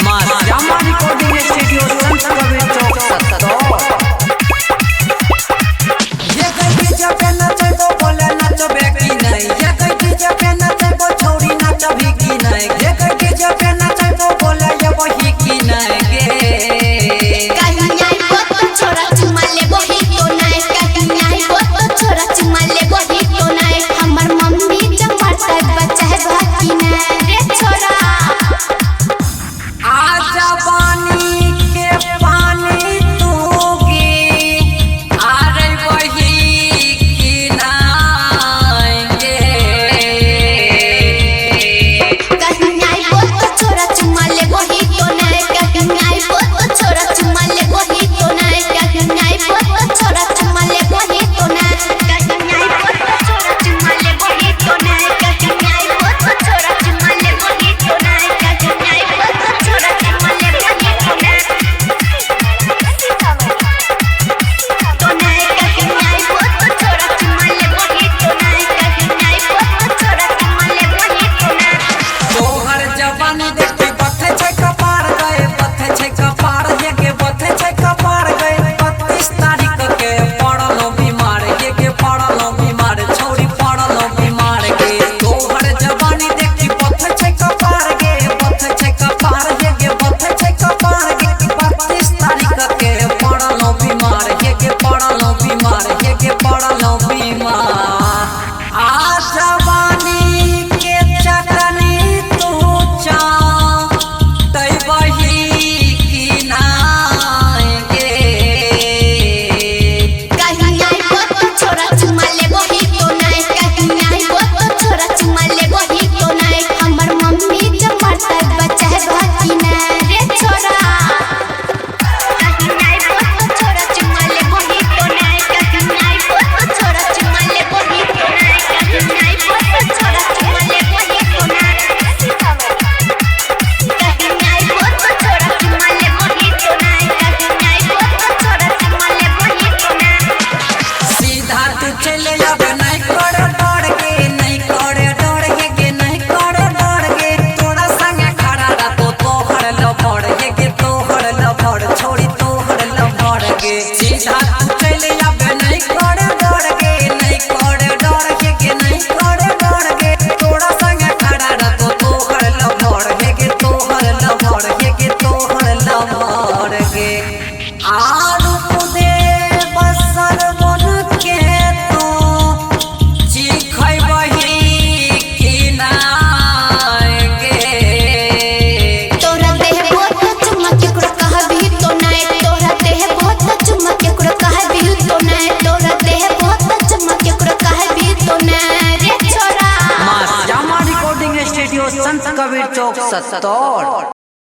माँ Shyama recording studio, संत कबीर चौक, सत्तौर। ये कई डीजे पे नचबो, बोले नचबे की नहीं। ये कई डीजे पे नचबो, छौरी नचबी की नहीं। ये कई डीजे पे नचबो, बोले ये वही की नहीं गे। कहीं आई तो छोरा चुमा ले वही तो नाय, कहीं आई तो छोरा चुमा ले वही तो नाय। हमर मम्मी जब मरता बच्चा है बाकी नाय रे छोरा। आजा पानी के पानी तूगी आ रे वही की नहीं गे। कहीं आई तो छोरा चुमा ले वही तो नाय, कहीं आई तो छोरा चुमा ले वही तो नाय, कहीं आई तो छोरा चुमा ले वही तो नाय, कहीं आई तो छोरा चुमा ले वही तो नाय, कहीं आई तो छोरा चुमा ले वही तो नाय, कहीं आई तो छोरा चुमा ले वही तो नाय, तो नाय, कहीं आई तो छोरा चुमा ले वही तो नाय, कहीं आई तो छोरा चुमा ले वही तो नाय। तोहर जवानी देखी बथे छै कपार गए, बथे छै कपार ये के, बथे छै कपार गए। 32 तारीख के पड़लो बीमार ये के, पड़लो बीमार छौरी, पड़लो बीमार गे। तोहर जवानी देखी बथे छै कपार गे, बथे छै कपार ये के, बथे छै कपार गे। 32 तारीख के पड़लो बीमार ये के, पड़लो बीमार ये के, पड़लो बीमार। आ जवानी के चटनी तू चा तै वही की नाय गे। कहीं आई तो छोरा चुमा ले वही तो नाय, कहीं आई तो छोरा चुमा ले वही तो नाय। हमर मम्मी जब मरता बच्चा है बाकी नाय रे छोरा। कहीं आई तो छोरा चुमा ले वही तो नाय, कहीं आई तो छोरा चुमा ले वही तो नाय, कहीं आई तो छोरा चुमा ले वही तो नाय, कहीं आई तो छोरा चुमा ले वही तो नाय, कहीं आई तो छोरा चुमा ले वही तो नाय। सीधा तू चले अब नहीं कर डर गे, नहीं कर डर गे गे, नहीं कर डर गे। तोरा संगे खड़ा रहतो तोहर लफड़ गे गे, तोहर लफड़ छोड़ी, तोहर लफड़ गे। सीधा तू चले अब नहीं कर डर गे, नहीं कर डर गे गे, नहीं कर डर गे। तोरा संगे खड़ा रहतो तोहर लफड़ गे गे, तोहर लफड़ गे गे, तोहर लफड़ गे। आरू दे बसर बन के तू चिखै बही की नाय गे। तोरा देह बहुत चुमा केकरो कहबी तो नाय, तोरा देह बहुत चुमा केकरो कहबी तो नाय, तोरा देह बहुत चुमा केकरो कहबी तो नाय रे छोरा। माँ श्यामा रिकॉर्डिंग स्टूडियो, संत कबीर चौक, सत्तौर।